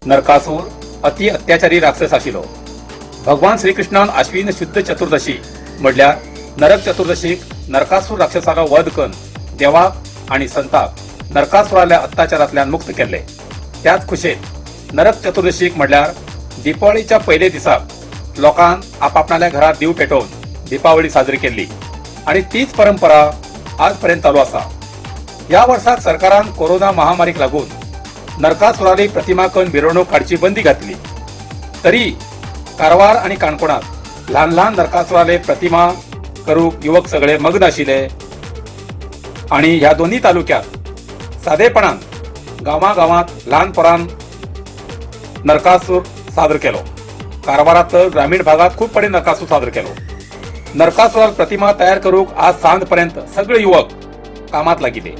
नरकासूर अति अत्याचारी राक्षस आशिल्लो. भगवान श्रीकृष्णान आश्विन शुद्ध चतुर्दशी म्हणल्यार नरक चतुर्दशीक नरकासूर राक्षसालो वध करून देवाक आणि संताक नरकासुराल्या अत्याचारांतल्यान मुक्त केल्ले. त्याच खुशेत नरक चतुर्दशीक म्हणल्यार दीपावलीच्या पयले दिसाक लोकांक आपापणाल्या घरात दिव पेटोवन दीपावली साजरी केल्ली आणि तीच परंपरा आजपर्यंत चालू आसा. ह्या वर्साक सरकारान कोरोना महामारीक लागून नरकासुराली प्रतिमा करून मिरवणूक काडची बंदी घातली, तरी कारवार आणि काणकोणात ल्हान ल्हान नरकासुराले प्रतिमा करूक युवक सगळे मग्न आशिल्ले आणि ह्या दोन्ही तालुक्यात सादेपणान गांवागांवात ल्हान पोरान नरकासूर सादर केलो. कारवारात तर ग्रामीण भागात खूप कडेन नरकासूर सादर केलो. नरकासुराल प्रतिमा तयार करूक आज सांज पर्यंत सगळे युवक कामात लागिल्ले.